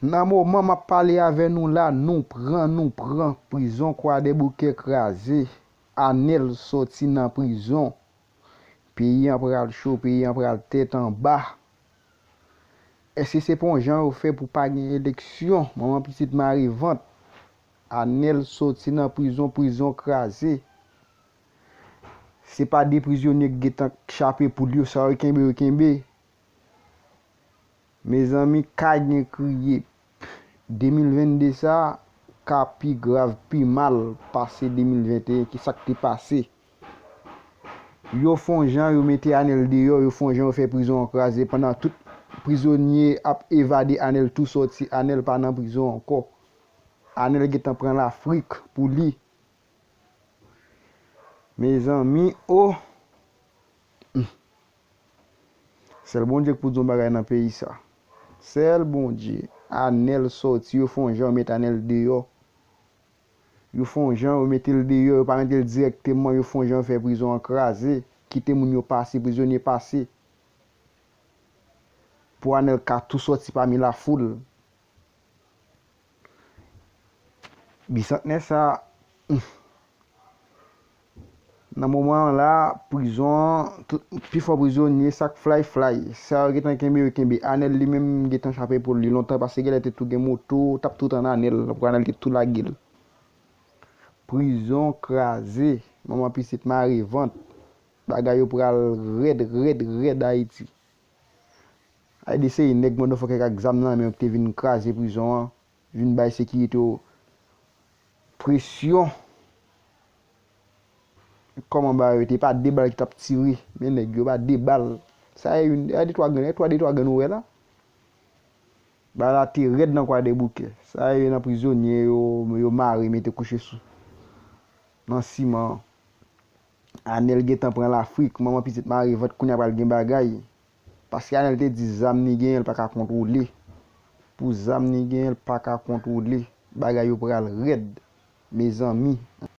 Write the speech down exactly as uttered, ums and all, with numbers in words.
Nan moman m ap pale avè nou la, nou pran, nou pran. Prizon Kwadèboukè kraze. Anèl sòti nan prizon. Peyi an pral cho, peyi an pral tèt anba. Èske se pa yon jan yo fè pou pa gen eleksyon? Manman pitit mare vant. Anèl sòti nan prizon, prizon kraze. Se pa de prizonye k gentan chape poul yo, sa yo kenbe, yo kenbe. Mezanmi, ka gen kriye. De mil vennde sa ka pi grav, pi mal pase de mil venteyen, ki sa k te pase. Yo fè yon jan, yo mete Anèl deyò, yo fè yon jan, yo fè prizon an kraze. Pandan tout prizonye ap evade, Anèl tou sòti, Anèl pa nan prizon ankò. Anèl gentan pran Lafrik pou li. Mezanmi, o! Sèl Bondye k pou di yon bagay nan peyi sa. Sèl Bondye. Anèl sòti, yo fè yon jan, yo met Anèl deyò. Yo fè yon jan, yo mete l deyò, yo pa mete l dirèkteman, yo fè yon jan, yo fè prizon an kraze. Kite moun yo pase, prizonye pase. Pou Anèl ka tou sòti pami lafoul. Bisantnè sa, hmm. Nan moman an la, prizon an, tout, pifò prizonye, sa k fly, fly. Sa yo gentan kenbe, yo kenbe. Anèl li menm gentan chape poul li lontan, paske genlè te tou gen moto, t ap tou tann Anèl, pou Anèl te tou lage l. Prizon kraze, manman pitit mare vant. Bagay yo pral rèd, rèd, rèd Ayiti. Ay de seri nèg motherfucker k ak zam nan men yo ki te vin kraze prizon an, vin bay sekirite yo presyon. Kòman ba yo te pa de bal ki t ap tire, men nèg yo pa de bal. Sa e youn, e de twa grenn, e twa de twa grenn ou wè la. Bagay la te rèd nan Kwadèboukè. Sa e nan prizonye yo, yo mare mete kouche sou nan siman an. Anèl gentan pran Lafrik, manman pitit mare vant, kounye a pral gen bagay. Paske Anèl te di zam ni genyen, l pa ka kontwole. Pou zam ni genyen, l pa ka kontwole. Bagay yo pral rèd, mezanmi.